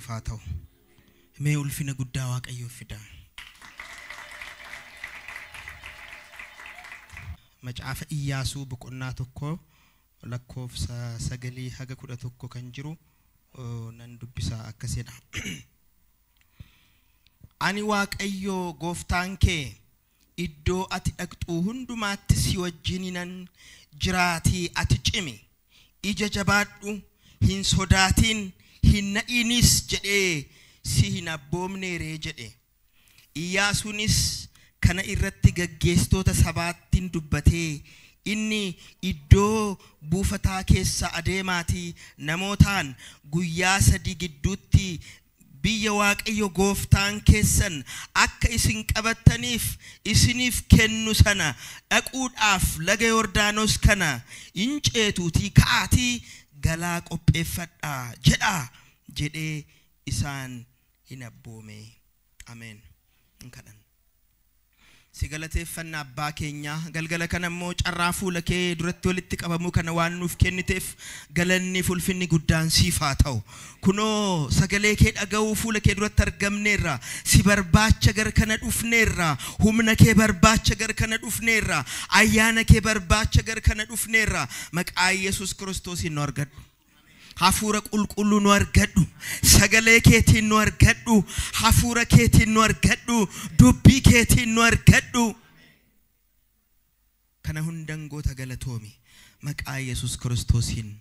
Waaqayyoof haa ta'u. Mee ulfina guddaa Waaqayyoof fidaa. Macaafa Iyyaasuu boqonnaa 1 lakkoofsa 9 haga 11 kan jiru nan dubbisa akkasidha. Ani Waaqayyo gooftaan kee iddoo ati dhaqxu hundumaatti si wajjininan jiraatii ati cimi, ija jabaadhu, hin sodaatin, hin na'inis jedhee si hin abboomneeree jedhe. Iyyaasuunis kana irratti gaggeessitoota sabaattiin dubbatee, inni iddoo buufataa keessa adeemaatii namootaan guyyaa 3 gidduutti biyya Waaqayyo gooftaan keessan akka isin qabattaniif isiniif kennu sana dhaquudhaaf laga Yordaanos kana in ceetuutii ka'aatii galaa qopheeffadhaa jedhaa jedhee isaan in abboome. Ameen. In kadhanna. Si galateeffanna abbaa keenya, galgala kana immoo carraa fuula kee duratti walitti qabamuu kana waan nuuf kenniteef galanni fi ulfinni guddaan siif haa ta'u. Kunoo sagalee kee dhaga'uu fuula kee duratti argamneerra, si barbaacha gara kana dhufneerra, humna kee barbaacha gara kana dhufneerra, ayyaana kee barbaacha gara kana dhufneerra. Maqaa Yesuus Kiristoosiin nu argadhu. Hafuura qulqulluu nu argadhu. Sagalee keetiin nu argadhu. Hafuura keetiin nu argadhu. Dubbii keetiin nu argadhu. Kana hundan goota galatoomi. Maqaa Yesuus Kiristoosiin.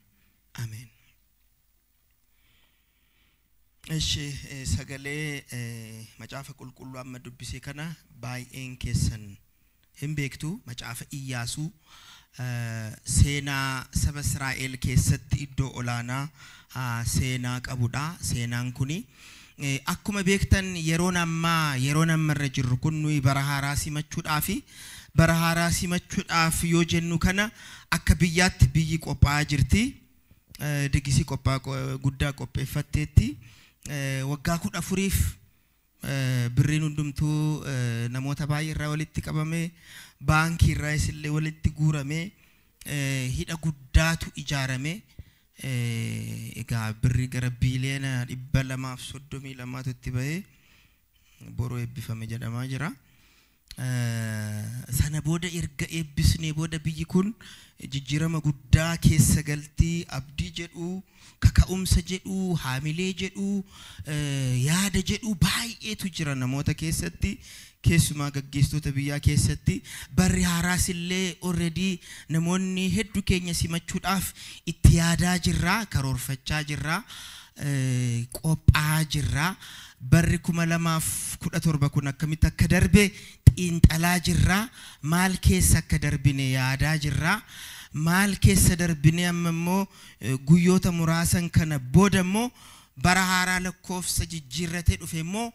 Ameen. Eshi sagalee macaafa qulqulluu amma dubbise kana baay'een keessan hin beektu. Macaafa Iyyaasuu seenaa saba Israa'el keessatti iddoo olaanaa seenaa qabudha. Seenaan kuni akkuma beektan yeroon ammaa yeroon amma irra jirru kun nuyi bara haaraa simachuudhaafi bara haaraa simachuudhaaf yoo jennu kana akka biyyaatti biyyi qophaa'aa jirti. Digisii qophaa guddaa qopheeffatteetti. Waggaa 14f birriin hundumtuu namoota baay'ee irraa walitti qabame, baankii irraas illee walitti guurame, hidha guddaatu ijaarame. Egaa birrii gara biiliyoona 232tu itti bahee boruu eebbifame jedhamaa jira. Sana booda erga eebbisnee booda biyyi kun jijjiirama guddaa keessa galtii abdii jedhu, kaka'umsa jedhu, haamilee jedhu, yaada jedhu baay'eetu jira namoota keessatti, keessumaa gaggeessitoota biyyaa keessatti. Barri haaraas illee already namoonni hedduu keenya simachuudhaaf itti yaadaa jirra, karoorfachaa jirra, qophaa'aa jirra. Barri 2017 kun akkamitti akka darbe xiinxalaa jirra. Maal keessa akka darbine yaadaa jirra. Maal keessa darbine amma immoo guyyoota muraasan kana booda immoo bara haaraa lakkoofsa jijjiirratee dhufe immoo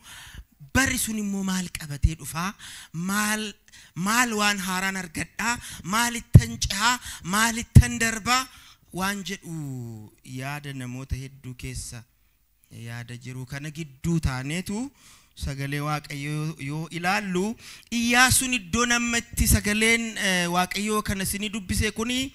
barri sun immoo maal qabatee dhufaa? Maal waan haaraan argadhaa? Maalittan cehaa? Maalittan darbaa? Waan jedhu yaada namoota hedduu keessa yaada jiru kana gidduu taaneetu sagalee Waaqayyoo yoo ilaallu Iyyaasuun iddoo namatti sagaleen Waaqayyoo kana isinii dubbise kuni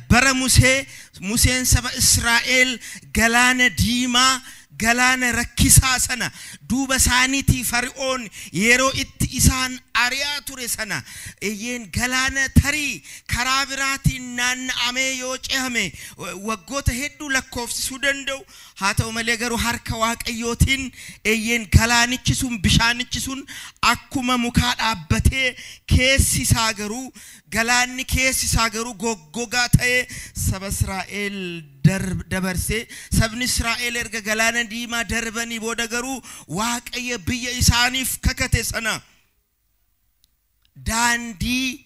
bara Musee, Museen saba Israa'el galaana diimaa, galaana rakkisaa sana duuba isaaniitii Fari'oon yeroo itti isaan ari'aa ture sana, eeyyeen galaana tarii karaa biraatiin naanna'amee yoo ce'ame waggoota hedduu lakkoofsisuu danda'u. Haa ta'u malee garuu harka Waaqayyootiin eeyyeen galaanichi sun, bishaanichi sun akkuma mukaa dhaabbatee keessi isaa garuu, galaanni keessi isaa garuu goggogaa ta'ee saba Israa'el dabarsee. Sabni Israa'el erga galaana diimaa darbanii booda garuu Waaqayyo biyya isaaniif kakate sana, daandii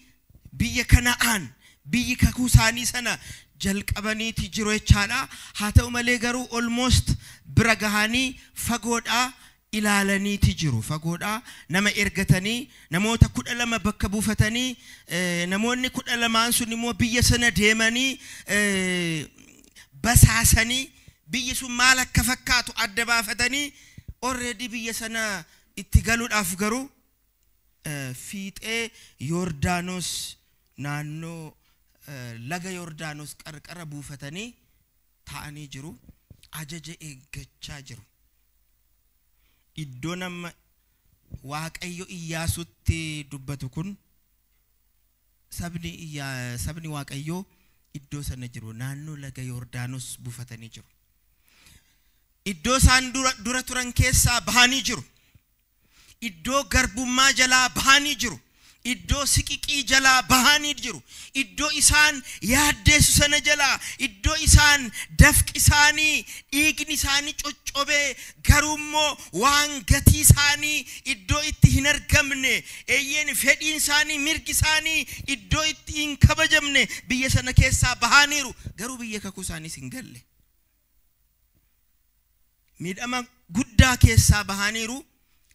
biyya Kana'aan, biyyi kakuu isaanii sana jalqabaniiti jiru jechaadha. Haa ta'u malee garuu almost bira gahanii fagoodhaa ilaalaniiti jiru. Fagoodhaa nama ergatanii namoota 12 bakka buufatanii, namoonni 12n sun immoo biyya sana deemanii basaasanii biyyi sun maal akka fakkaatu adda baafatanii already biyya sana itti galuudhaaf garuu fiixee Yordaanos, naannoo laga Yordaanos qarqara buufatanii taa'anii jiru. Ajaja eeggachaa jiru. Iddoo nama Waaqayyo Iyyaasutti dubbatu kun sabni Waaqayyoo iddoo sana jiru, naannoo laga Yordaanos buufatanii jiru. Iddoo isaan dura turan keessaa bahanii jiru. Iddoo garbummaa jalaa bahanii jiru. Iddoo siqiqii jalaa bahanii jiru. Iddoo isaan yaaddeessu sana jalaa, iddoo isaan dafqi isaanii, dhiigni isaanii coccobee, garuu immoo waan gatii isaanii iddoo itti hin argamne, eeyyeen fedhiin isaanii, mirgi isaanii iddoo itti hin kabajamne biyya sana keessaa bahaniiru. Garuu biyya kakuu isaaniis hin galle. Miidhama guddaa keessaa bahaniiru.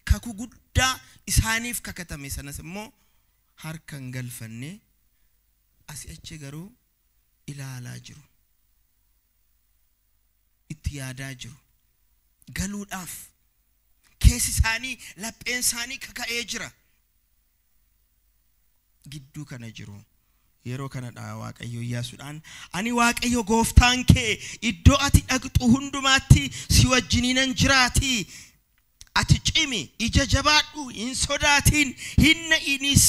Kakuu guddaa isaaniif kakatame sanas immoo harka hin galfanne, asii achi garuu ilaalaa jiru. Itti yaadaa jiru. Galuudhaaf keessi isaanii, lapheen isaanii kaka'ee jira. Gidduu kana jiru. Yeroo kanadha Waaqayyo Iyyaasuudhaan, ani Waaqayyo gooftaan kee iddoo ati dhaqxu hundumaatti si wajjiniinan jiraati. Ati cimi, ija jabaadhu, hin sodaatin, hin na'inis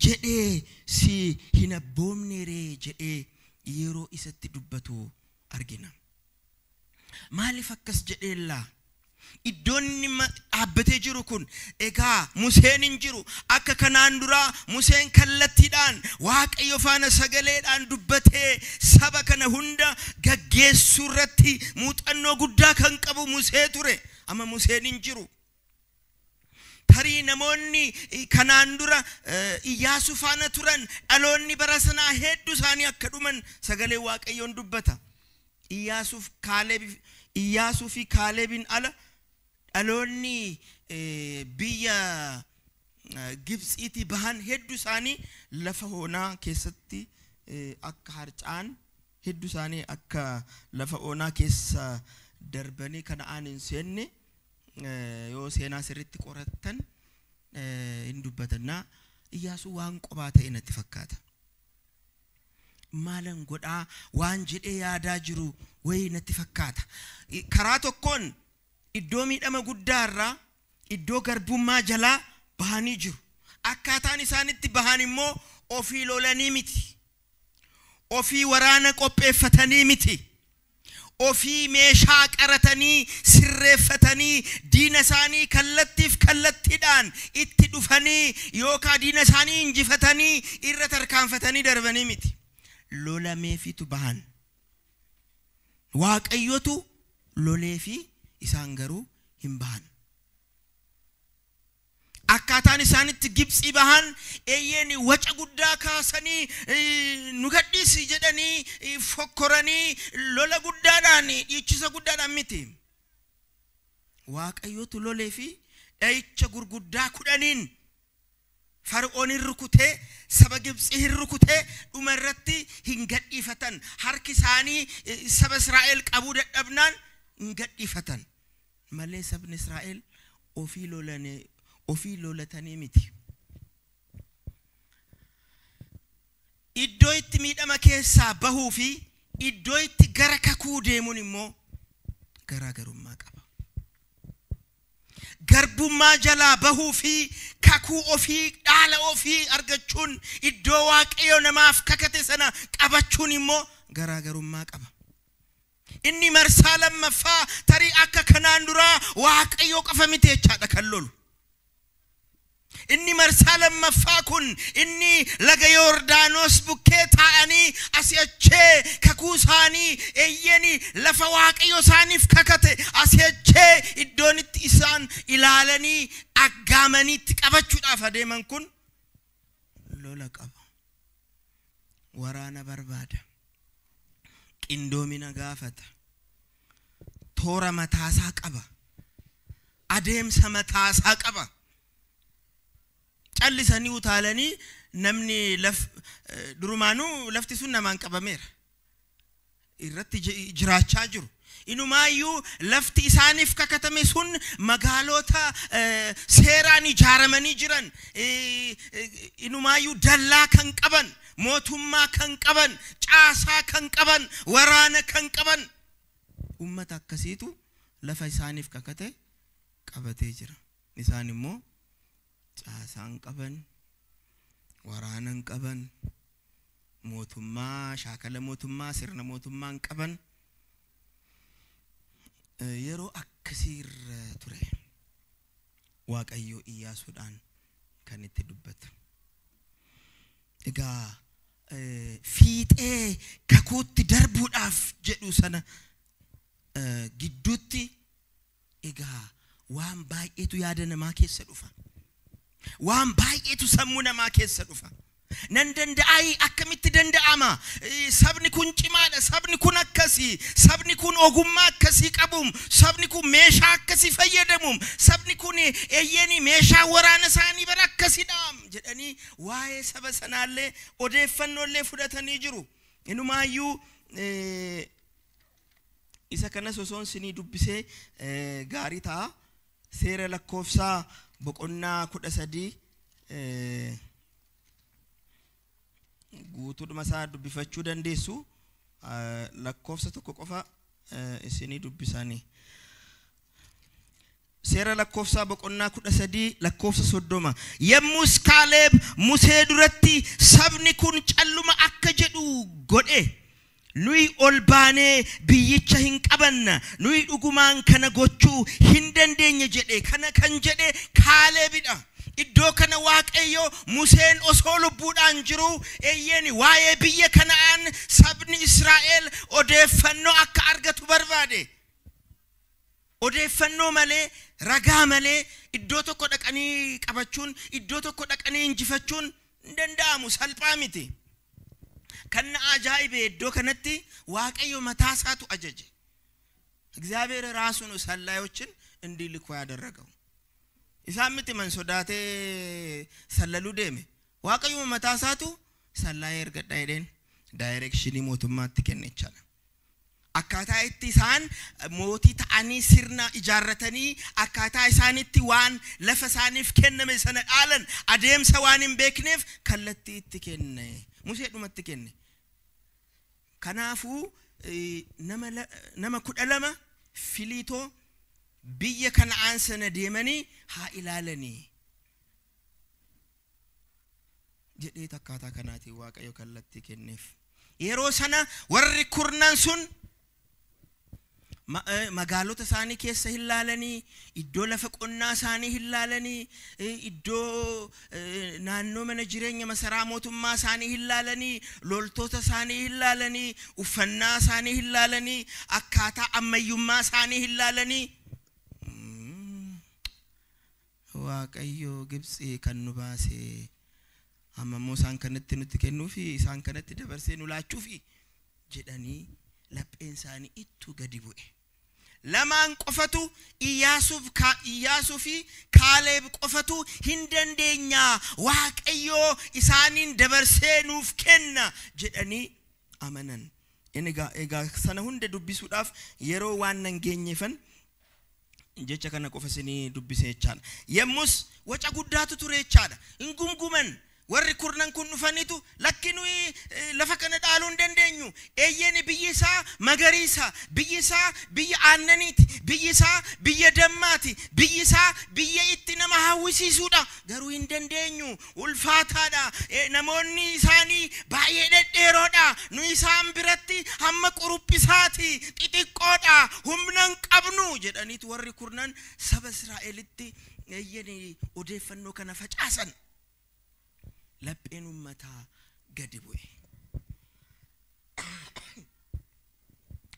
jedhee si hin abboomne ree jedhee yeroo isatti dubbatu argina. Maaliif akkas jedheellaa? Iddoon inni dhaabbatee jiru kun egaa Museen hin jiru. Akka kanaan duraa Museen kallattiidhaan Waaqayyo faana sagaleedhaan dubbatee saba kana hunda gaggeessuu irratti muuxannoo guddaa kan qabu Musee ture. Amma Museen hin jiru. Tarii namoonni kanaan dura Iyyaasuu faana turan dhaloonni bara sanaa hedduu isaanii akka dhuman sagalee Waaqayyoon dubbata. Iyyaasuu fi Kaalebiin ala dhaloonni biyya Gibxiitii bahan hedduu isaanii lafa onaa keessatti akka harca'an, hedduu isaanii akka lafa onaa keessa darbanii Kana'aan hin seenne yoo seenaa sirriitti qorattan hin dubbatannaa. Iyyaasuu waan qobaa ta'e natti fakkaata. Maalan godhaa waan jedhee yaadaa jiru wayii natti fakkaata. Karaa tokkoon iddoo miidhama guddaa irraa, iddoo garbummaa jalaa bahanii jiru. Akkaataan isaanitti bahan immoo ofii lolanii miti. Ofii waraana qopheeffatanii miti. Ofii meeshaa qaratanii sirreeffatanii diina isaanii kallattiif kallattiidhaan itti dhufanii yookaan diina isaanii injifatanii irra tarkaanfatanii darbanii miti. Lolameefitu bahan. Waaqayyotu loleefi isaan garuu hin bahan. Akkaataan isaanitti Gibxii bahan eeyyeen waca guddaa kaasanii nu gadhiisi jedhanii fokkoranii lola guddaadhaan dhiichisa guddaadhaan miti. Waaqayyotu lolee fi dha'icha gurguddaa 10 Fara'oon hin rukutee, saba Gibxii hin rukutee, dhuma irratti hin gadhiifatan. Harki isaanii saba Israa'el qabuu dadhabnaan hin gadhiifatan. Malee sabni Israa'el ofii lolatanii miti. Iddoo itti miidhama keessaa bahuu fi iddoo itti gara kakuu deemuun immoo garaagarummaa qaba. Garbummaa jalaa bahuu fi kakuu ofii, dhaala ofii argachuun, iddoo Waaqayyo namaaf kakate sana qabachuun immoo garaagarummaa qaba. Inni marsaa lammaffaa tarii akka kanaan duraa Waaqayyo qofa miti jechaadha kan lolu. Inni marsaa lammaffaa kun inni laga Yordaanos bukkee taa'anii asii achee kakuu isaanii eeyyanii lafa Waaqayyo isaaniif kakate asii achee iddoon itti isaan ilaalanii aggaamanii itti qabachuudhaaf adeeman kun lola qaba. Waraana barbaada. Qindoomina gaafata. Toora mataasaa qaba. Adeemsa mataasaa qaba. Callisanii utaalanii namni durumaanuu lafti sun namaan qabameera. Irratti jiraachaa jiru. Inumaayyuu lafti isaaniif kakatame sun magaalota seeraan ijaaramanii jiran, inumaayyuu dallaa kan qaban, mootummaa kan qaban, caasaa kan qaban, waraana kan qaban. Uummata akkasiitu lafa isaaniif kakate Qabatee jira. Isaan immoo caasaan qaban, waraanan qaban, mootummaa, shaakala mootummaa, sirna mootummaa hin qaban. Yeroo akkasiirra ture Waaqayyo Iyyaasuudhaan kan itti dubbatu. Egaa fiixee kakuutti darbuudhaaf jedhu sana gidduutti egaa waan baay'eetu yaada namaa keessa dhufa. Waan baay'eetu sammuu namaa keessa dhufa. Nan danda'aayi, akkamitti danda'ama? Sabni kun cimaadha, sabni kun akkasii, sabni kun ogummaa akkasii qabuum, sabni kun meeshaa akkasii fayyadamuum, sabni kun eeyyanii meeshaa waraana isaanii bara akkasiidhaam jedhanii waa'ee saba sanaallee odeeffannoolee fudhatanii jiru. Inumaayyuu isa kanas osoon sinii dubbisee gaarii ta'a. Seera lakkoofsaa boqonnaa 13 guutuudhuma isaa dubbifachuu dandeessu. Lakkoofsa tokko qofa isinii dubbisanii. Seera lakkoofsaa boqonnaa 13 lakkoofsa 30. Yemmus Kaaleeb Musee duratti sabni kun calluma akka jedhu godhe. Nuyi ol baanee biyyicha hin qabanna, nuyi dhugumaan kana gochuu hin dandeenye jedhe. Kana kan jedhe Kaaleebidha. Iddoo kana Waaqayyo Museen osoo lubbuudhaan jiru eeyyeen waa'ee biyya Kana'aan sabni Israa'el odeeffannoo akka argatu barbaade. Odeeffannoo malee, ragaa malee iddoo tokko dhaqanii qabachuun, iddoo tokko dhaqanii injifachuun hin danda'amu, salphaa miti. Kan na ajaa'ibe iddoo kanatti Waaqayyo mataa isaatu ajaje. እግዚአብሔር ራሱ ነው ሰላዮችን እንዲልኩ ያደረገው። Isaan miti man sodaatee sallaluu deeme. Waaqayyo mataa isaatu sallaayee ergadha jedheen daayirekshinii mootummaatti kenne jechaadha. Akkaataa itti isaan mootii ta'anii sirna ijaarratanii akkaataa isaanitti waan lafa isaaniif kenname sana dhaalan adeemsa waan hin beekneef kallattii itti kenne. Museedhumatti kenne. Kanaafuu nama 12 filiitoo biyya Kana'aan sana deemanii haa ilaalanii jedhee akkaataa kanaatiin Waaqayyo kallattii kenneef. Yeroo sana warri kurnan sun magaalota isaanii keessa hin laalanii, iddoo lafa qonnaa isaanii hin laalanii, iddoo naannoo mana jireenya masaraa mootummaa isaanii hin laalanii, loltoota isaanii hin laalanii, uffannaa isaanii hin laalanii, akkaataa ammayyummaa isaanii hin laalanii. Waaqayyo Gibxii kan nu baase amma immoo isaan kanatti nutti kennuufi isaan kanatti dabarsee nu laachuufi jedhanii lapheen isaanii ittuu gadi bu'e. Lamaan qofatu Iyyaasuu fi Kaaleeb qofatu hin dandeenya, Waaqayyo isaaniin dabarsee nuuf kenna jedhanii amanan. Inni egaa sana hunda dubbisuudhaaf yeroo waan nan geenyeefan jecha kana qofa isinii dubbise jechaadha. Yemmus waca guddaatu ture jechaadha. Hin gumguman. Warri kurnan kun dhufaniitu lakki nuyi lafa kana dhaaluu hin dandeenyu. Eeyyeen biyyi isaa magariisa, biyyi isaa biyya aannaniiti, biyyi isaa biyya dammaati, biyyi isaa biyya itti nama hawwisiisuudha. Garuu hin dandeenyu, ulfaataadha. Namoonni isaanii baay'ee dhedheeroodha. Nu isaan biratti hamma quruphisaati, xixiqqoodha, humna hin qabnu jedhaniitu warri kurnan saba Israa'elitti eeyyeen odeeffannoo kana facaasan. Lapheen uummataa gadi bu'e.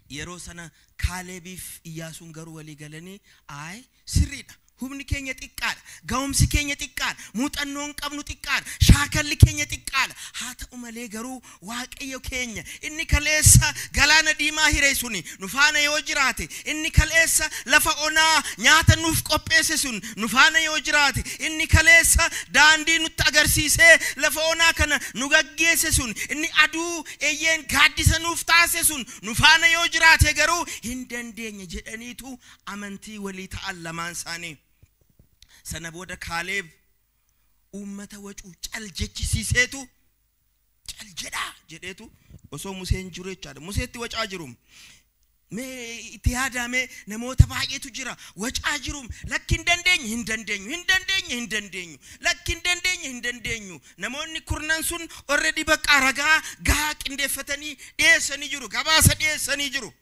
Yeroo sana Kaaleebiif Iyyaasuun garuu walii galanii ayi sirriidha. Humni keenya xiqqaadha, ga'umsi keenya xiqqaadha, muuxannoon qabnu xiqqaadha, shaakalli keenya xiqqaadha. Haa ta'u malee garuu Waaqayyo keenya inni kaleessa galaana diimaa hiree suni nu faana yoo jiraate, inni kaleessa lafa onaa nyaata nuuf qopheesse sun nu faana yoo jiraate, inni kaleessa daandii nutti agarsiisee lafa onaa kana nu gaggeesse sun, inni aduu eeyyeen gaaddisa nuuf taasise sun nu faana yoo jiraate garuu hin dandeenye jedhaniitu amantii walii ta'an lamaan isaanii. Sana booda Kaaleeb uummata wacuu cal jechisiiseetu cal jedhaa jedheetu osoo Museen jiru jechaadha. Museetti wacaa jiru. Mee itti yaadame namoota baay'eetu jira wacaa jiru lakki hin dandeenye hin dandeenyu hin dandeenye hin dandeenyu lakki hin dandeenye hin dandeenyu namoonni kurnan sun already bakka ragaa gahaa qindeeffatanii dhiyeessanii jiru gabaasa dhiyeessanii jiru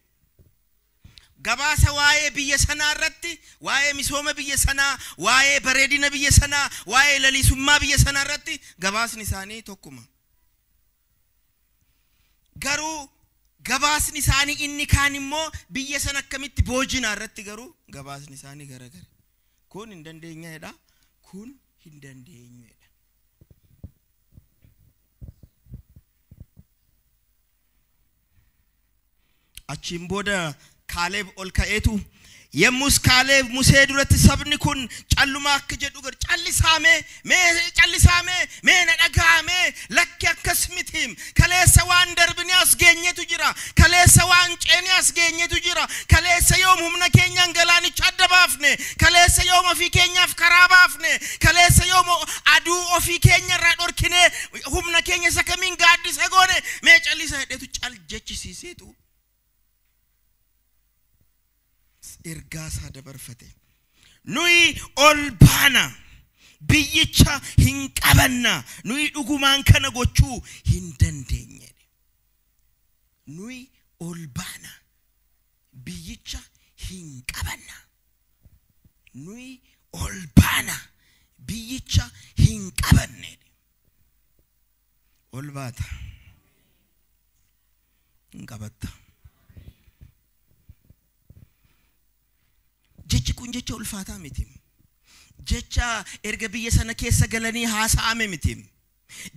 gabaasa waa'ee biyya sanaa irratti waa'ee misooma biyya sanaa waa'ee bareedina biyya sanaa waa'ee lalisummaa biyya sanaa irratti gabaasni isaanii tokkuma garuu gabaasni isaanii inni kaan immoo biyya sana akkamitti boojinaa irratti garuu gabaasni isaanii garagara kun hin dandeenyedha kun hin dandeenyedha achiin booda Kaaleeb ol ka'eetu yemmus Kaaleeb Musee duratti sabni kun calluma akka jedhu gar callisaame mee callisaame mee na dhagaame lakki akkas miti kaleessa waan darbine as geenyetu jira kaleessa waan ceene as geenyetu jira kaleessa yoom humna keenyaan galaanicha adda baafne kaleessa yoom ofii keenyaaf karaa baafne kaleessa yoom aduu ofii keenya irraa dhorkine humna keenya isa kamiin gaaddisa goone mee callisa jedhetu cal jechisiiseetu ergaa isaa dabarfate nuyi ol baana biyyicha hin qabanna nuyi dhugumaan kana gochuu hin dandeenye nuyi ol baana biyyicha hin qabanna nuyi ol baana biyyicha hin qabanne ol baata hin qabatta jechi kun jecha ulfaataa miti jecha erga biyya sana keessa galanii haasa'ame miti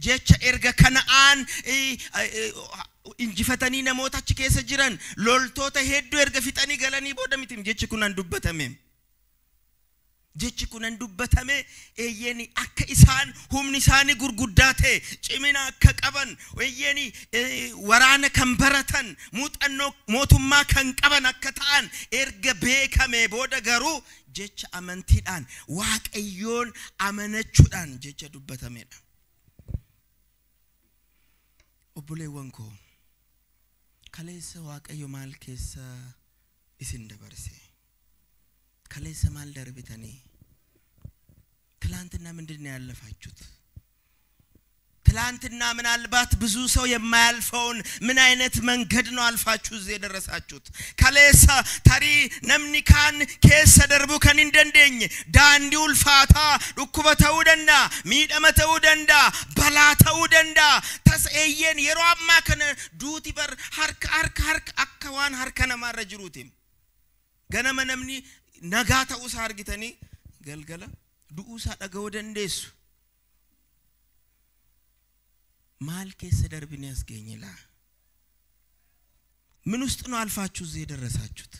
jecha erga Kana'aan injifatanii namoota achi keessa jiran loltoota hedduu erga fixanii galanii booda miti jechi kun an dubbatame jechi kun an dubbatame eeyyeeni akka isaan humni isaanii gurguddaa ta'e cimina akka qaban eeyyeeni waraana kan baratan muuxannoo mootummaa kan qaban akka ta'an erga beekame booda garuu jecha amantiidhaan Waaqayyoon amanachuudhaan jecha dubbatamedha. Obboleewwan koo kaleessa Waaqayyo maal keessa isin dabarse? Kaleessa maal darbitanii? ትላንትና ምንድን ነው ያለፋችሁት? ትላንትና ምናልባት ብዙ ሰው የማያልፈውን ምን አይነት መንገድ ነው አልፋችሁ እዚህ የደረሳችሁት? kaleessa tarii namni kaan keessa darbuu kan hin dandeenye daandii ulfaataa dhukkuba ta'uu danda'a miidhama ta'uu danda'a balaa ta'uu danda'a tasa eeyyeen yeroo ammaa kana duuti bar harka harka harka akka waan harka namaarra jiruuti ganama namni nagaa ta'uusaa argitanii galgala du'uusaa dhaga'uu dandeessu. Maal keessa darbinee as geenye laa? ምን ውስጥ ነው አልፋችሁ እዚህ የደረሳችሁት?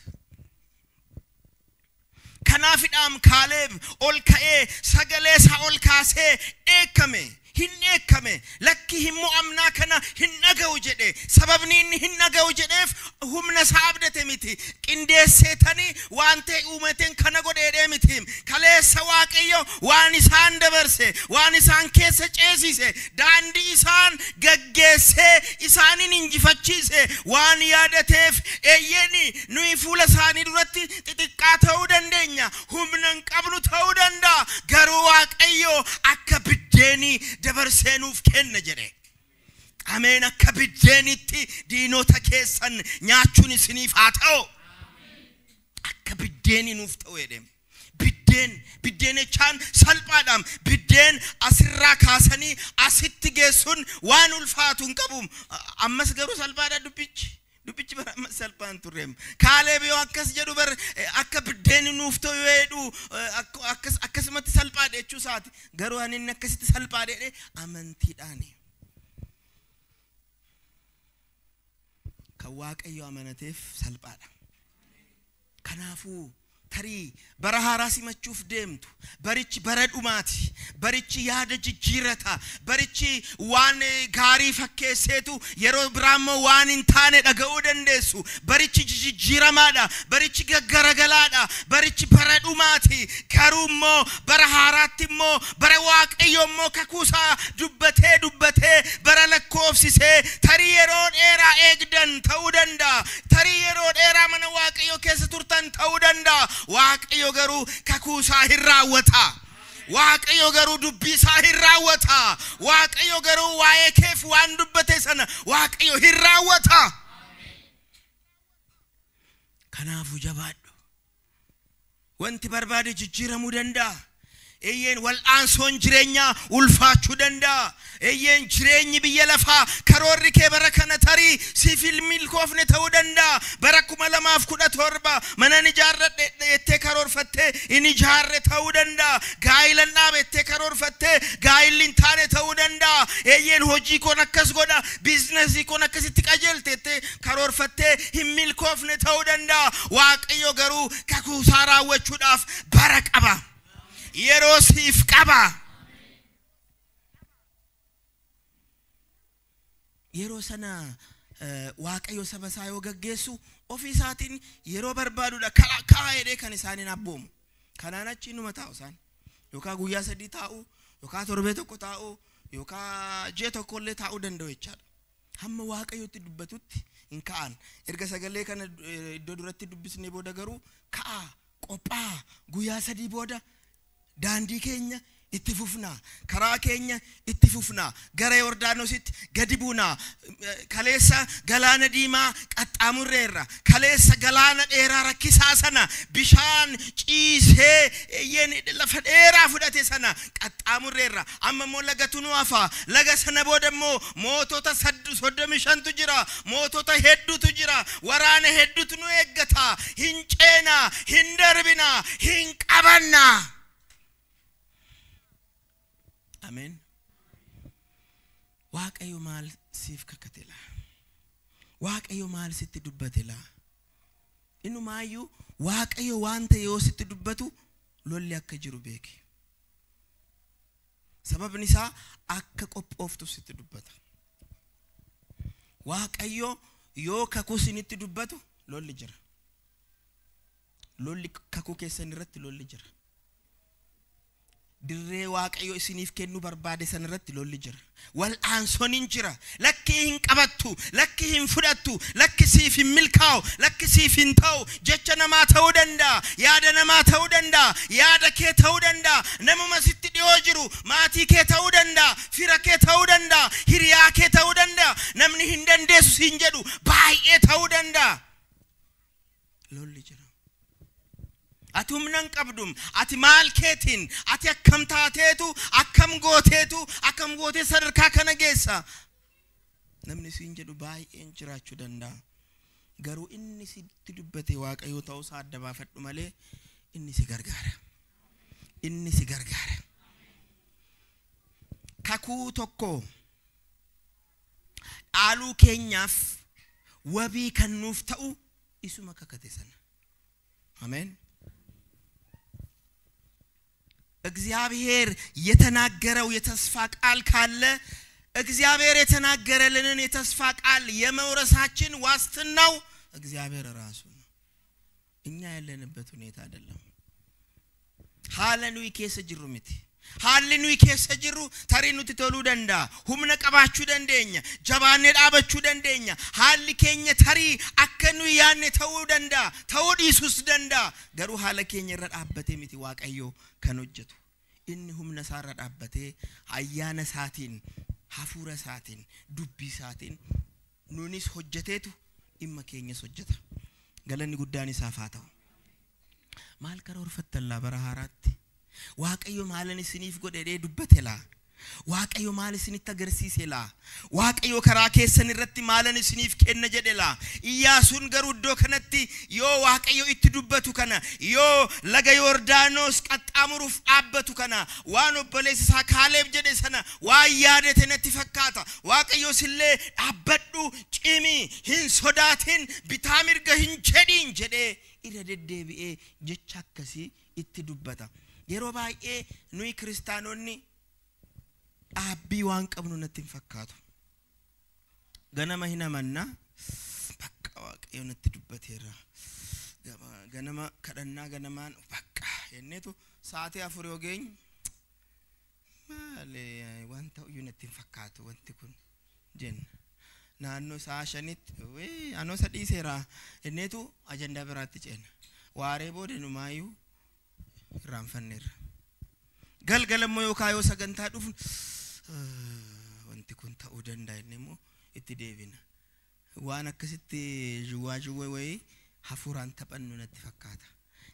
Kanaafidhaam Kaaleeb ol ka'ee sagalee isaa ol kaasee dheekkame hin dheekkame lakki hin mo'amnaa kana hin dhaga'u jedhe sababni inni hin dhaga'u jedheef humna isaa abdate miti qindeesseetanii waan ta'e uumateen kana godheedhee miti kaleessa Waaqayyo waan isaan dabarse waan isaan keessa ceesise daandii isaan gaggeessee isaanin injifachiise waan yaadateef eeyyeeni nuyi fuula isaanii duratti xixiqqaa ta'uu dandeenya humna hin qabnu ta'uu danda'a garuu Waaqayyo akka biddeenii dabarsee nuuf kenna jedhe. Ameen akka biddeenitti diinota keessan nyaachuun isiniif haa ta'u. Akka biddeenii nuuf ta'u jedhe. Biddeen biddeen jechaan salphaadhaam biddeen asirraa kaasanii asitti geessuun waan ulfaatu hin qabu. Ammas garuu salphaadha dubbichi. Dubbichi bara ammas salphaa hin turreem. Kaaleeb yoo akkas jedhu bar akka biddeen nuuf ta'u yoo jedhu akkasumatti salphaadha jechuu isaati. Garuu ani inni akkasitti salphaadha jedhe amantiidhaani. Kan Waaqayyo amanateef salphaadha. Kanaafuu tarii bara haaraa simachuuf deemtu barichi bara dhumaati barichi yaada jijjiirata barichi waan gaarii fakkeesseetu yeroo biraammoo waan hin taane dhaga'uu dandeessu barichi jijjiiramaadha barichi gaggaragalaadha barichi bara dhumaati garuu immoo bara haaraatti immoo bara Waaqayyo immoo kakuusaa dubbatee dubbatee bara lakkoofsisee tarii yeroo dheeraa eegdan ta'uu danda'a tarii yeroo dheeraa dheeraa mana Waaqayyoo keessa turtan ta'uu danda'a. Waaqayyo garuu kakuu isaa hin raawwata. Waaqayyo garuu dubbii isaa hin raawwata. Waaqayyo garuu waa'ee keef waan dubbate sana Waaqayyo hin raawwata. Kanaafuu jabaadhu. Wanti barbaade jijjiiramuu danda'a. Eeyyeen wal'aansoon jireenyaa ulfaachuu danda'a. Eeyyeen jireenyi biyya lafaa karoorri kee bara kana tarii siif hin milkoofne ta'uu danda'a. Bara 2017 mana ijaarradhe jettee karoorfattee hin ijaarre ta'uu danda'a. Gaa'ilan dhaabe jettee karoorfattee gaa'illi hin taane ta'uu danda'a. Eeyyeen hojii koon akkas godha, biizinasii koon akkasitti qajeelte jettee karoorfattee hin milkoofne ta'uu danda'a. Waaqayyo garuu kakuu isaa raawwachuudhaaf bara qaba. Yeroo siif qaba. Yeroo sana Waaqayyo saba isaa yoo gaggeessu ofii isaatiin yeroo barbaadudha ka'a jedhee kan isaaniin abboomu. Kanaan achi inuma taa'u isaan. Yookaan guyyaa 3 taa'u, yookaan torbee 1 taa'u, yookaan ji'a 1 illee taa'uu danda'u jechaadha. Hamma Waaqayyotti dubbatutti hin ka'an. Erga sagalee kana iddoo duratti dubbisnee booda garuu ka'a, qophaa, guyyaa 3 booda daandii keenya itti fufnaa, karaa keenya itti fufnaa, gara Yordaanositti gadi buunaa. Kaleessa galaana diimaa qaxxaamurreerra. Kaleessa galaana dheeraa rakkisaa sana bishaan ciisee eeyyeen lafa dheeraa fudhate sana qaxxaamurreerra. Amma immoo lagatu nu hafa. Laga sana booda immoo mootota 35tu jira. Mootota hedduutu jira. Waraana hedduutu nu eeggata. Hin ceenaa, hin darbinaa, hin qabannaa. Ameen. Waaqayyo maal siif kakate laa? Waaqayyo maal sitti dubbate laa? Innumaayyuu Waaqayyo waan ta'e yoo sitti dubbatu lolli akka jiru beeki. Sababni isaa akka qophooftu sitti dubbata. Waaqayyo yoo kakuu isinitti dubbatu lolli jira. Lolli kakuu keessan irratti lolli jira. Dirree Waaqayyo isiniif kennuu barbaade sana irratti lolli jira. Wal'aansoon hin jira. Lakki hin qabattu, lakki hin fudhattu, lakki siif hin milkaa'u, lakki siif hin ta'u. Jecha namaa ta'uu danda'a, yaada namaa ta'uu danda'a, yaada kee ta'uu danda'a, namuma sitti dhiyoo jiru, maatii kee ta'uu danda'a, fira kee ta'uu danda'a, hiriyaa kee ta'uu danda'a, namni hin dandeessu siin jedhu baay'ee ta'uu danda'a. Lolli jira. Ati humna hin qabdum, ati maal keetiin, ati akkam taateetu, akkam gooteetu, akkam gootee sadarkaa kana geessa. Namni siin jedhu baay'een jiraachuu danda'a. Garuu inni sitti dubbate Waaqayyo ta'uusaa adda baafadhu malee inni si gargaara. Inni si gargaara. Kakuu tokko dhaaluu keenyaaf wabii kan nuuf ta'u isuma kakate sana. Ameen. እግዚአብሔር የተናገረው የተስፋ ቃል ካለ እግዚአብሔር የተናገረልንን የተስፋ ቃል የመውረሳችን ዋስትናው እግዚአብሔር ራሱ ነው። እኛ ያለንበት ሁኔታ አይደለም። Haala nuyi keessa jirru miti. Haalli nuyi keessa jirru tarii nuti toluu danda'a. Humna qabaachuu dandeenya. Jabaannee dhaabachuu dandeenya. Haalli keenya tarii akka nuyi yaadne ta'uu danda'a. Ta'uu dhiisuus danda'a. Garuu haala keenya irra dhaabbatee miti Waaqayyo kan hojjetu. Inni humna isaa irra dhaabbatee ayyaana isaatiin, hafuura isaatiin, dubbii isaatiin nuunis hojjeteetu dhimma keenyas hojjeta. Galanni guddaan isaaf haa ta'u. Maal karoorfattan laa bara haaraatti? Waaqayyo maalan isiniif godhe dubbate laa? Waaqayyo maal isinitti agarsiise laa? Waaqayyo karaa keessan irratti maalan isiniif kenna jedhe laa? Iyyaasuun garuu iddoo kanatti yoo Waaqayyo itti dubbatu kana, yoo laga Yordaanos qaxxaamuruuf dhaabbatu kana, waan obboleessi isaa Kaaleeb jedhe sana waan yaadate natti fakkaata. Waaqayyos illee dhaabbadhu, cimi, hin sodaatin, bitaa mirga hin jedhin jedhee irra deddeebi'ee jecha akkasii itti dubbata. Yeroo baay'ee nuyi kiristaanonni dhaabbii waan qabnu natti hin fakkaatu. Ganama hin amanna, bakka Waaqayyo natti dubbateera. Ganama kadhannaa ganamaan bakka jenneetu sa'aatii 4 yoo geenyu maali waan ta'uyyuu natti hin fakkaatu wanti kun jenna. Naannoo sa'a 5tti anoo sadii seeraa inneetu ajandaa biraatti ceena. Waaree booda numaayyuu irraanfanneerra. Galgala immoo yookaan yoo sagantaa dhufu wanti kun ta'uu danda'a inni immoo itti deebina. Waan akkasitti juwwaa juwwee wayii hafuuraan taphannu natti fakkaata.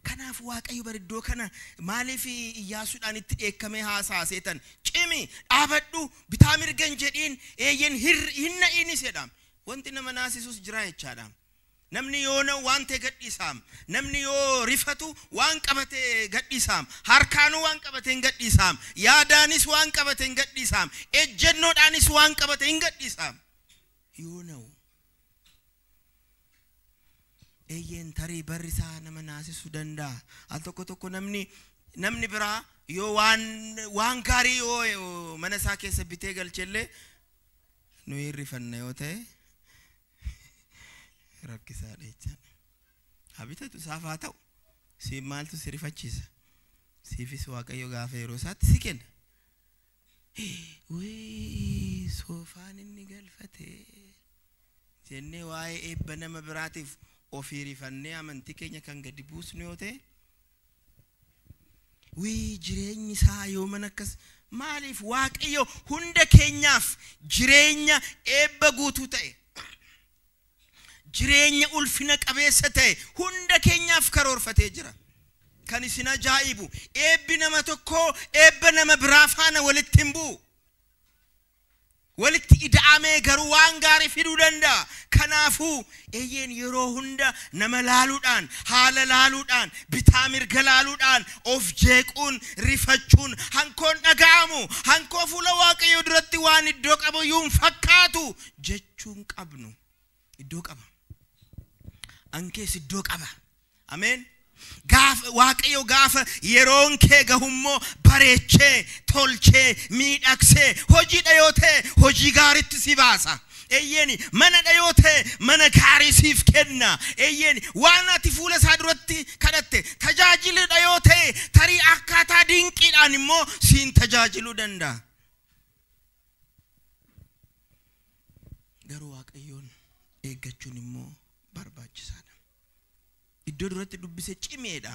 Kanaaf Waaqayyo bara iddoo kana maaliif Iyyaasuudhaan itti dheekkamee haasaa seetan cimi dhaabadhu bitaa mirga hin jedhiin eeyyen hin na'iinis jedham. Wanti nama naasisus jira jechaadha. Namni yoo na'u waan ta'e gadhiisaam. Namni yoo rifatu waan qabate gadhiisaam. Harkaanuu waan qabate hin gadhiisaam. Yaadaanis waan qabate hin gadhiisaam. Ejjennoodhaanis waan qabate hin gadhiisaam. Yoo na'u eeyyeen tarii barri isaa nama naasisuu danda'a. Al tokko tokko namni biraa yoo waan gaarii yoo mana isaa keessa bitee galchellee nu hirrifanna yoo ta'e rakkisaadha jechaadha. Haa bitatu isaaf haa ta'u. Siif maaltu si rifachiisa? Siifis Waaqayyo gaafa yeroo isaatti si kenna. Wii soofaan inni galfate jennee waa'ee eebba nama biraatiif ofii rifannee amantii keenya kan gadi buusnu yoo ta'e wii jireenyi isaa yoo mana akkas maaliif Waaqayyo hunda keenyaaf jireenya eebba guutuu ta'e jireenya ulfina qabeessa ta'e hunda keenyaaf karoorfatee jira. Kan isin ajaa'ibu eebbi nama tokkoo eebba nama biraa faana walitti hin bu'u. Walitti ida'amee garuu waan gaarii fiduu danda'a. Kanaafuu eeyyeen yeroo hunda nama laaluudhaan, haala laaluudhaan, bitaa mirga laaluudhaan, of jeequun, rifachuun, hankoon dhaga'amu, hankoo fuula Waaqayyoo duratti waan iddoo qabu iyyuu hin fakkaatu jechuun qabnu. Iddoo qaba. Ankees iddoo qaba. Ameen. Gaafa Waaqayyo gaafa yeroon kee gahummoo bareechee, tolchee, miidhagsee, hojiidha yoo ta'e hojii gaariitti si baasa. Eeyyeeni manadha yoo ta'e mana gaarii siif kenna. Eeyyeeni waan ati fuula isaa duratti kadhatte tajaajiludha yoo ta'e tarii akkaataa dinqiidhaan immoo siin tajaajiluu danda'a. Garuu Waaqayyoon eeggachuun immoo barbaachisaadha. Iddoo duratti dubbise cimeedha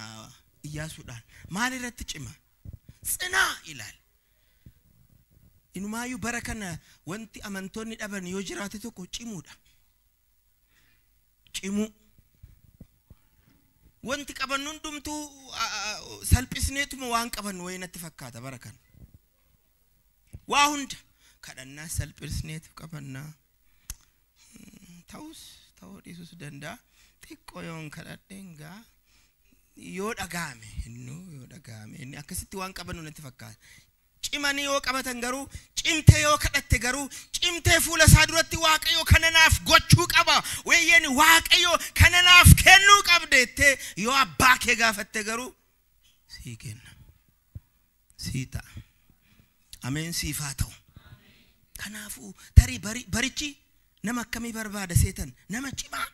Iyyaasuudhaan. Maal irratti cima? Tsinaa ilaali. Inumaayyuu bara kana wanti amantoonni dhaban yoo jiraate tokko cimuudha. Cimuu. Wanti qabannu hundumtuu salphisneetuma waan qabannu wayii natti fakkaata bara kana. Waa hunda kadhannaa salphisneetu qabannaa. Ta'us ta'uu dhiisuus danda'a. Xiqqoo yoon kadhadheen gaa yoo dhaga'ame innuu yoo dhaga'ame inni akkasitti waan qabannu natti fakkaata. Cimanii yoo qabatan garuu cimtee yoo kadhatte garuu cimtee fuula isaa duratti Waaqayyo kana naaf gochuu qaba. Weeyyeen Waaqayyo kana naaf kennuu qabde jettee yoo abbaa kee gaafatte garuu sii kenna. Sii ta'a. Ameen siif haa ta'u. Kanaafuu tarii barichi nama akkamii barbaada seetan? Nama cimaa.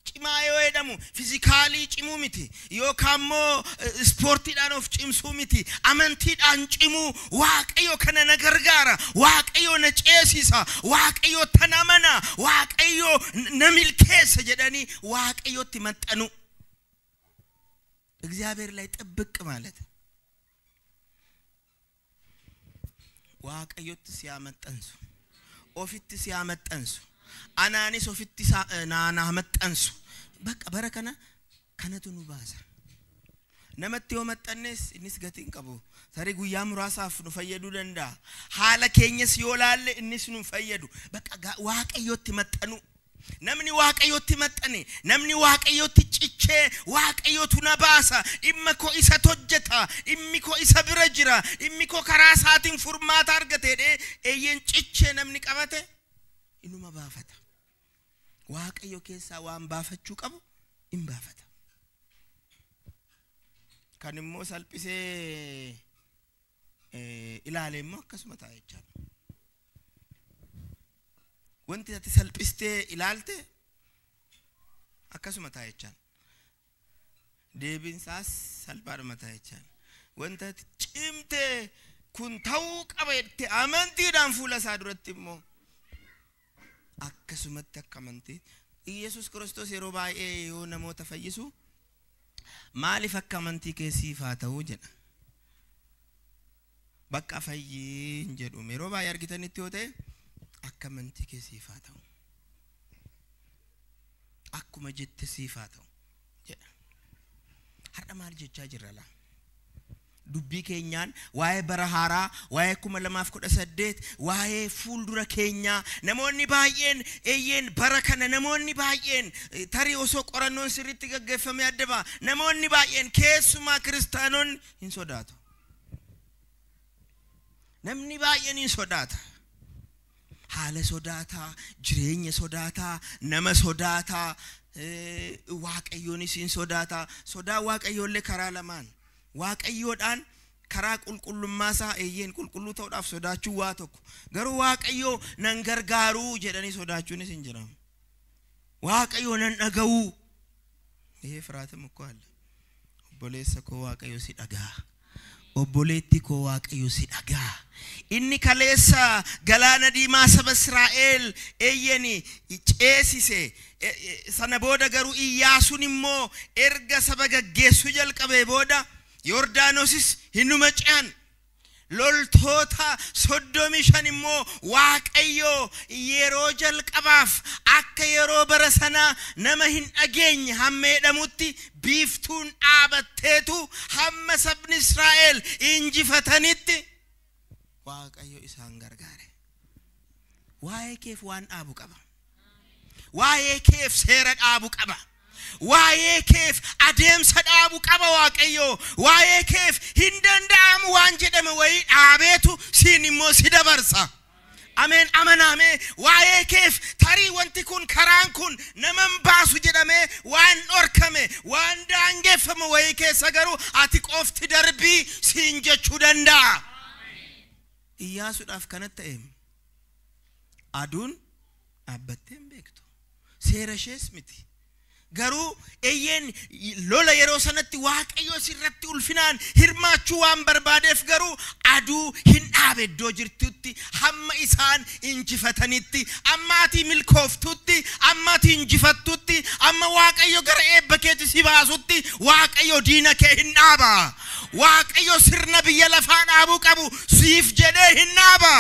Cimaa yoo jedhamu fiizikaalii cimuu miti yookaan immoo ispoortiidhaan of cimsuu miti, amantiidhaan cimuu. Waaqayyo kana na gargaara, Waaqayyo na ceesisa, Waaqayyo tan amana, Waaqayyo na milkeessa jedhanii Waaqayyotti maxxanu. እግዚአብሔር ላይ ጥብቅ ማለት Waaqayyotti si'aa maxxansu, ofitti si'aa maxxansu, anaanis ofitti naanaa maxxansu. Bakka bara kana kanatu nu baasa. Namatti yoo maxxannes innis gatii hin qabu. Tarii guyyaa muraasaaf nu fayyaduu danda'a. Haala keenyas yoo laalle innis nu fayyadu. Bakka Waaqayyotti maxxanu. Namni Waaqayyotti maxxane, namni Waaqayyotti cichee Waaqayyotu na baasa, dhimma koo isa hojjeta, dhimmi koo isa bira jira, dhimmi koo karaa isaatiin furmaata argate jedhee eeyyeen cichee namni qabate inuma baafata. Waaqayyo keessaa waan baafachuu qabu in baafata. Kan immoo salphisee ilaale immoo akkasuma ta'a jechaadha. Wanti ati salphistee ilaalte akkasuma ta'a jechaadha. Deebiin isaas salphaadhuma ta'a jechaadha. Wanta ati cimtee kun ta'uu qaba jettee amantiidhaan fuula isaa duratti immoo Akkasumatti akka amantii Iyesuus Kiristoos yeroo baay'ee yoo namoota fayyisu maaliif akka amantii kee siif haa ta'u jedha. Bakka fayyii hin jedhu yeroo baay'ee argitanitti yoo ta'e akka amantii kee siif haa ta'u. Akkuma jette siif haa ta'u jedha. Har'a maal jechaa jirra laa? Dubbii keenyaan waa'ee bara haaraa, waa'ee 2018, waa'ee fuuldura keenyaa namoonni baay'een eeyyeen bara kana namoonni baay'een tarii osoo qorannoon sirriitti gaggeeffamee adda ba'a. Namoonni baay'een keessumaa kiristaanonni hin sodaatu. Namni baay'een hin sodaata. Haala sodaataa, jireenya sodaataa, nama sodaataa, waaqayyoonis hin sodaataa. Sodaa waaqayyoollee karaa lamaan. Waaqayyoodhaan karaa qulqullummaa isaa eeyyeen qulqulluu ta'uudhaaf sodaachuu waa tokko. Garuu waaqayyoo nan gargaaruu jedhanii sodaachuunis hin jiramu. Waaqayyoo nan dhaga'uu. Ee firaatim ukkoo alla. Obboleessa koo waaqayyo si dhagaa. Obboleetti koo waaqayyo si dhagaa. Inni kaleessa galaana diimaa saba Israa'el eeyyeen ceesise. Sana booda garuu Iyyaasuun immoo erga saba gaggeessuu jalqabee booda Yordaanosis hinuma ce'an. Loltoota 35 immoo waaqayyo yeroo jalqabaaf akka yeroo bara sanaa nama hin dhageenye hamma jedhamutti biiftuun dhaabatteetu hamma sabni Israa'el injifatanitti waaqayyo isaan gargaare. Waa'ee keef waan dhaabu qaba. Waa'ee keef seera dhaabu qaba. Waa'ee keef adeemsa dhaabu qaba waaqayyo. Waa'ee keef hin danda'amu waan jedhame wayii dhaabeetu siin immoo si dabarsa. Ameen amanaame. Waa'ee keef tarii wanti kun karaan kun naman baasu jedhamee waan dhorkame waan daangeffame wayii keessa garuu ati qofti darbii siin jechuu danda'a. Iyyaasuudhaaf kanatti ta'e aduun dhaabbattee hin beektu. Seera ishees miti. Garuu eeyyeen lola yeroo sanatti waaqayyo sirratti ulfinaan hirmaachuu waan barbaadeef garuu aduu hin dhaabe iddoo jirtutti hamma isaan injifatanitti, amma ati milkooftutti, amma ati injifattutti, amma waaqayyo gara eebba keetti si baasutti waaqayyo diina kee hin dhaaba. Waaqayyo sirna biyya lafaa dhaabuu qabu siif jedhee hin dhaaba.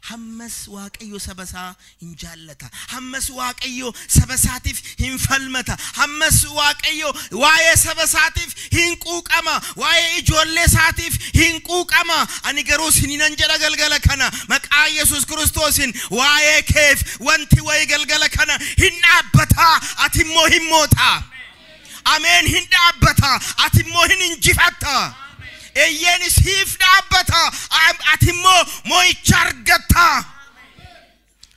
Hammas waaqayyo saba isaa hin jaallata. Hammas waaqayyo saba isaatiif hin falmata. Hammas waaqayyo waa'ee saba isaatiif hin quuqama. Waa'ee ijoollee isaatiif hin quuqama. Ani garuu sininan jedha galgala kana maqaa Yesuus Kiristoosiin waa'ee keef wanti wayii galgala kana hin dhaabbata. Ati immoo hin moota. Ameen hin dhaabbata. Ati immoo hin injifatta. Eeyyeen siif dhaabbata. Ati immoo moo'icha argatta.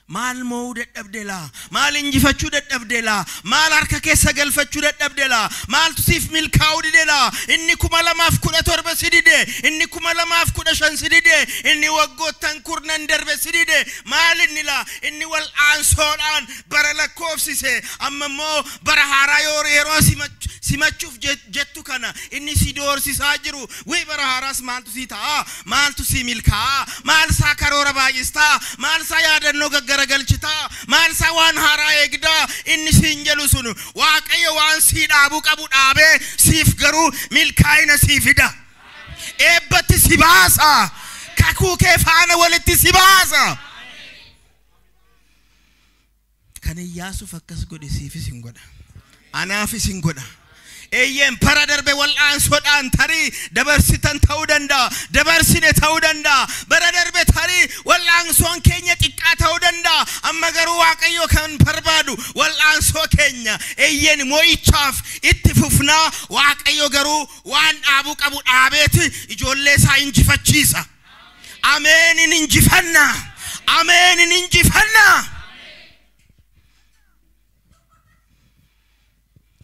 Maal moo'uu dadhabde laa? Maal injifachuu dadhabde laa? Maal harka keessa galfachuu dadhabde laa? Maaltu siif milkaa'uu dide laa? Inni 2017 si dide, inni 2015 si dide, inni waggoottan kurnan darbe si dide. Maal inni laa? Inni wal'aansoodhaan bara lakkoofsise. Amma immoo bara haaraa yeroo simachuuf jettu kana inni si doorsisaa jiru. Wii bara haaraas maaltu si ta'a? Maaltu si milkaa'a? Maal isaa karoora baay'istaa? Maal isaa yaadannoo gaggaragalchitaa? Maal isaa waan haaraa eegdaa? Inni siin jedhu sun waaqayyo waan sii dhaabuu qabu dhaabee siif garuu milkaa'ina sii fida. Eebbatti si baasa. Kakuu kee faana walitti si baasa. Kan Iyyaasuuf akkas godhe siifis hin godha. Anaafis hin godha. Eeyyeen bara darbe wal'aansoodhaan tarii dabarsitan ta'uu danda'a. Dabarsine ta'uu danda'a. Bara darbe tarii wal'aansoon keenya xiqqaa ta'uu danda'a. Amma garuu waaqayyo kan barbaadu wal'aansoo keenya eeyyeen moo'ichaaf itti fufnaa. Waaqayyo garuu waan dhaabuu qabu dhaabeeti ijoollee isaa injifachiisa. Ameen hin injifanna. Ameen hin injifanna.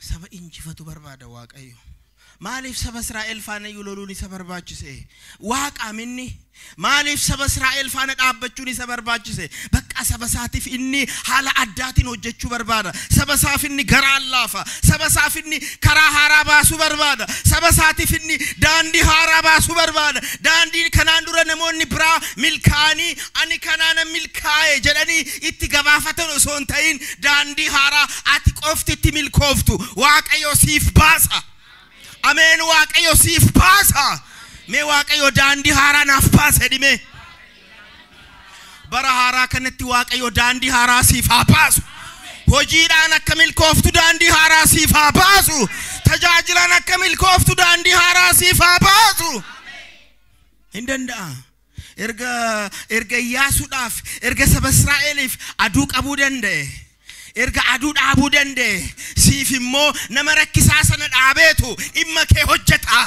Saba injifatu barbaada waaqayyo. Maaliif saba Israa'el faana iyyuu loluun isa barbaachise? Waaqa minni. Maaliif saba Israa'el faana dhaabbachuun isa barbaachise? Bakka Har'a saba isaatiif inni haala addaatiin hojjechuu barbaada. Saba isaaf inni garaan laafa. Saba isaaf inni karaa haaraa baasuu barbaada. Saba isaatiif inni daandii haaraa baasuu barbaada. Daandii kanaan dura namoonni biraa milkaa'anii ani kanaan milkaa'e jedhanii itti gabaafatan osoo hin ta'in daandii haaraa ati qofti itti milkooftu Waaqayyo siif baasa. Ameen, Waaqayyo siif baasa. Mee Waaqayyo daandii haaraa naaf baasa jedhime. Bara haaraa kanatti Waaqayyo daandii haaraa siif haa baasu. Hojiidhaan akka milkooftu daandii haaraa siif haa baasu. Tajaajilaan akka milkooftu daandii haaraa siif haa baasu. Hin danda'a. Erga Iyyaasuudhaaf, erga saba Israa'eliif aduu qabuu danda'e. Erga aduu dhaabuu danda'e. Siif immoo nama rakkisaa sana dhaabeetu dhimma kee hojjeta.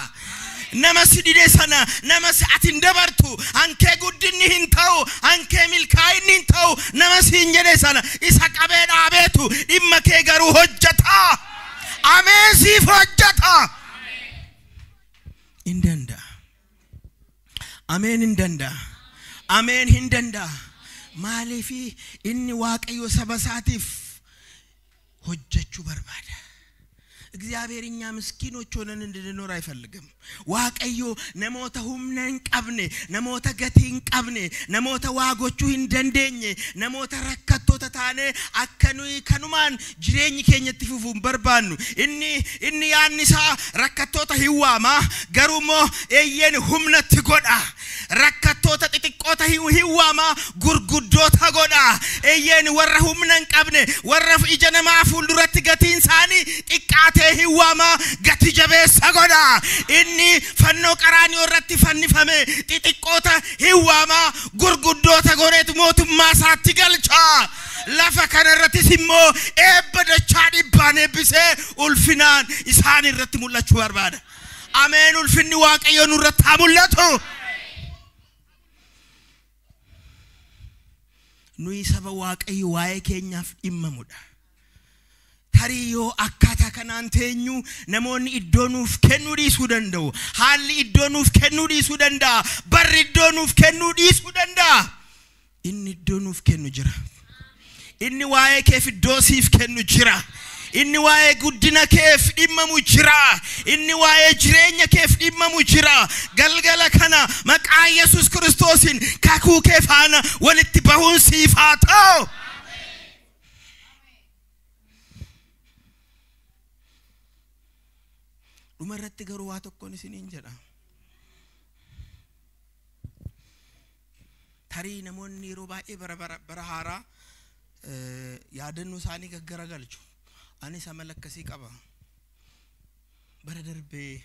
Nama si dide sana, nama si ati hin dabartu, hankee guddinni hin ta'u, hankee milkaa'inni hin ta'u, nama si hin jedhe sana isa qabee dhaabeetu dhimma kee garuu hojjeta. Ameen, siif hojjeta. Hin danda'a. Ameen, hin danda'a. Ameen, hin danda'a. Maaliif? Inni Waaqayyo saba isaatiif hojjechuu barbaada. እግዚአብሔር እኛ ምስኪኖች ሆነን እንድንኖር አይፈልግም። Waaqayyo namoota humna hin qabne, namoota gatii hin qabne, namoota waa gochuu hin dandeenye, namoota rakkattoota taanee akka nuyi kanumaan jireenyi keenya itti fufuu hin barbaannu. Inni yaadni isaa rakkattoota hin waama, garuu immoo eeyyeen humnatti godha. Rakkattoota xixiqqoota hin waama, gurguddoota godha. Eeyyeen warra humna hin qabne, warra ija namaa fuulduratti gatiin isaanii xiqqaatee hin waama, gati jabeessa godha. Inni fannoo Qaraanioo irratti fannifame xixiqqoota hin waama, gurguddoota godheetu mootummaa isaatti galcha. Lafa kana irrattis immoo eebba dachaa dhibbaan eebbisee ulfinaan isaan irratti mul'achuu barbaada. Ameen, ulfinni Waaqayyoo nurratti haa mul'atu. Nuyi saba Waaqayyo waa'ee keenyaaf dhimmamudha. Tarii yoo akkaataa kanaan teenyu namoonni iddoo nuuf kennuu dhiisuu danda'u. Haalli iddoo nuuf kennuu dhiisuu danda'a. Barri iddoo nuuf kennuu dhiisuu danda'a. Inni iddoo nuuf kennu jira. Inni waa'ee keef iddoo siif kennu jira. Inni waa'ee guddina keef dhimmamu jira. Inni waa'ee jireenya keef dhimmamu jira. Galgala kana maqaa Yesuus Kiristoosiin kakuu kee faana walitti bahuun siif haa ta'u. Dhuma irratti garuu waa tokkoon isiniin jedha. Tarii namoonni yeroo baay'ee bara haaraa yaadannoo isaanii gaggaragalchu. Anis amala akkasii qaba. Bara darbee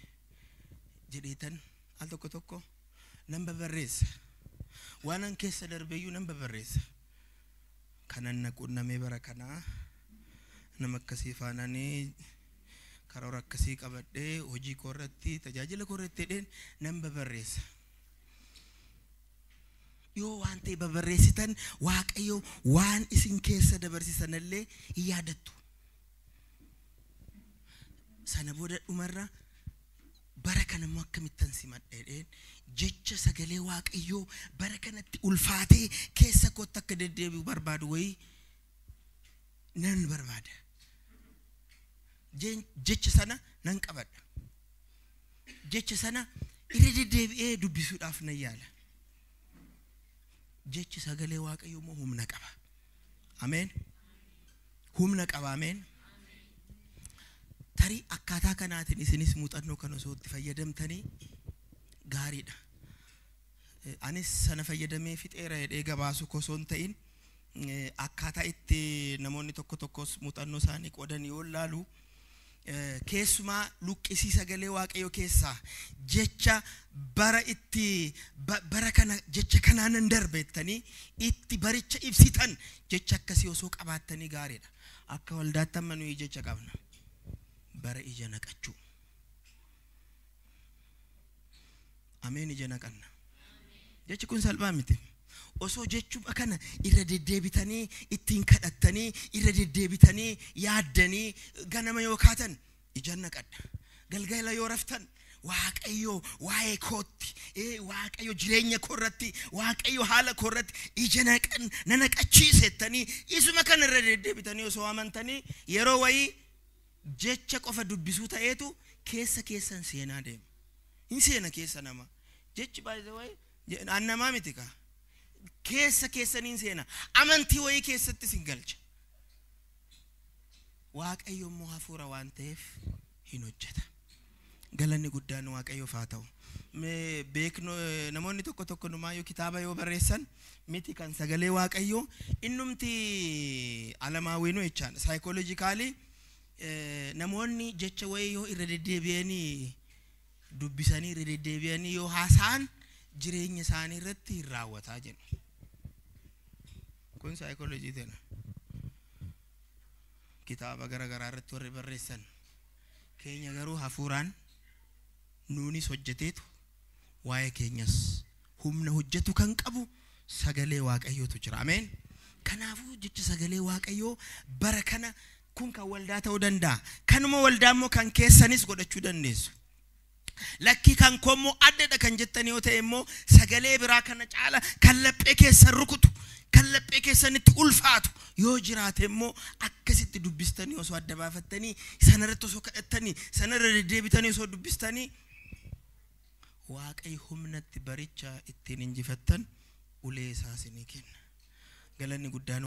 jedheetan al tokko tokko nan babarreessa. Waan an keessa darbeeyyuu nan babarreessa. Kanan na qunnamee bara kanaa nama akkasii faananii karoora akkasii qabadhee hojii koo irratti tajaajila koo irratti jedheen nan babarreessa. Yoo waan ta'e babarreessitan Waaqayyo waan isin keessa dabarsisan illee hin yaadattu. Sana booda dhumarra bara kana immoo akkamittan simadha jedheen jecha sagalee Waaqayyoo bara kanatti ulfaatee keessa kootti akka deddeebi'u barbaadu wayii nan barbaada. Jecha sana nan qabadha. Jecha sana irra deddeebi'ee dubbisuudhaaf nan yaala. Jechi sagalee Waaqayyoo immoo humna qaba. Ameen. Humna qaba. Ameen. Tarii akkaataa kanaatiin isinis muuxannoo kana osoo itti fayyadamtanii gaariidha. Anis sana fayyadamee fixeera jedhee gabaasu osoo hin ta'in akkaataa itti namoonni tokko tokkos muuxannoo isaanii qoodan yoo ilaalu, keessumaa luqqisii sagalee Waaqayyoo keessaa jecha bara itti bara kana jecha kanaan nan darbe jettanii itti baricha ibsitan jecha akkasii osoo qabaattanii gaariidha. Akka waldaatti amma nuyi jecha qabna. Bara ija naqachuu. Ameen, ija naqanna. Jechi kun salphaa miti. Osoo jechuma kana irra deddeebitanii ittiin kadhattanii irra deddeebitanii yaaddanii ganama yoo kaatan ija naqadha. Galgala yoo raftan Waaqayyo waa'ee kootti, Waaqayyo jireenya koo irratti, Waaqayyo haala koo irratti ija na naqachiisettanii isuma kana irra deddeebitanii osoo amantanii yeroo wayii jecha qofa dubbisuu ta'eetu keessa keessan seenaa deema. Hin seena keessa nama. Jechi baay'ee wayii an namaa miti kaa. Keessa keessaniin seena. Amantii wayii keessatti sin galcha. Waaqayyo immoo hafuura waan ta'eef hin hojjeta. Galanni guddaan Waaqayyoof haa ta'u. Mee beeknu namoonni tokko tokko numaayyuu kitaaba yoo barreessan miti kan sagalee Waaqayyoo innumti alamaawwiinuu jechaan psychologically namoonni jecha wayii yoo irra deddeebi'anii dubbisanii irra deddeebi'anii yoo haasa'an jireenya isaanii irratti hin raawwataa jedhu. Kun saayikooloojii tena. Kitaaba gara garaa irratti warri barreessan. Keenya garuu hafuuraan nuunis hojjeteetu waa'ee keenyas humna hojjetu kan qabu sagalee Waaqayyootu jira. Ameen. Kanaafuu jecha sagalee Waaqayyoo bara kana kun kan waldaa ta'uu danda'a. Kanuma waldaa immoo kan keessanis godhachuu dandeessu. Lakkii kan koo immoo addadha kan jettan yoo ta'e immoo sagalee biraa kana caala kan laphee keessan rukutu, kan laphee keessanitti ulfaatu yoo jiraate immoo akkasitti dubbistanii osoo adda baafattanii sanarratti osoo kadhattanii sanarra deddeebitanii osoo dubbistanii Waaqayyo humnatti baricha ittiin injifattan ulee isaa isinii kenna. Galanni guddaan